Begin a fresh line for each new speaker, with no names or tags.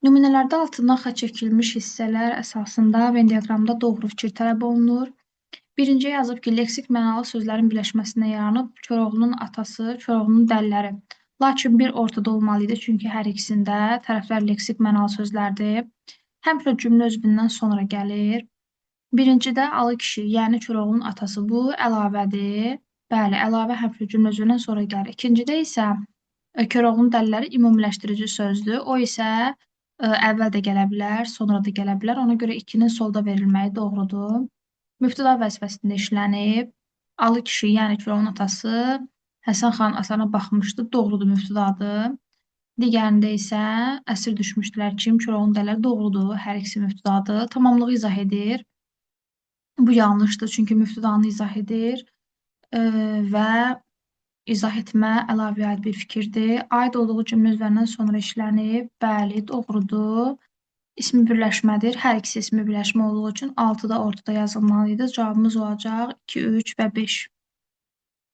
Nümunələrdə altından xətt çəkilmiş hissələr əsasında Venn diaqramında doğru fikir tələb olunur. Birinci yazıb ki, leksik mənalı sözlərin birləşməsindən yaranıb Koroğlunun atası, Koroğlunun dəliləri. Lakin bir ortada olmalı idi, çünki hər ikisində tərəflər leksik mənalı sözlərdir. Həmçinin cümlə üzvündən sonra gəlir. Birincidə Alı kişi, yəni Koroğlunun atası, bu əlavədir. Bəli, əlavə həmçinin cümlə üzvündən sonra gəlir. İkincidə isə Koroğlunun dəliləri ümumiləşdirici sözdür. O isə əvvəl də gələ bilər, sonra da gələ bilər. Ona görə 2-nin solda verilməyi doğrudur. Mübtəda vəzifəsində işlənib. Alı kişi, yəni Koroğlunun atası Həsən xan atana baxmışdı. Doğrudur, mübtədadır. Digərində isə əsir düşmüşdülər. Kim? Koroğlunun dəliləri. Doğrudur, hər ikisi mübtədadır. Tamamlığı izah edir. Bu yanlışdır, çünki mübtədanı izah edir və izah etmə əlavəyə aid bir fikirdir. Aid olduğu cümlə üzvlərindən sonra işlənib. Bəli, doğrudur. İsmi birləşmədir. Hər ikisi ismi birləşmə olduğu üçün 6 da ortada yazılmalı idi. Cavabımız olacaq 2, 3 və 5.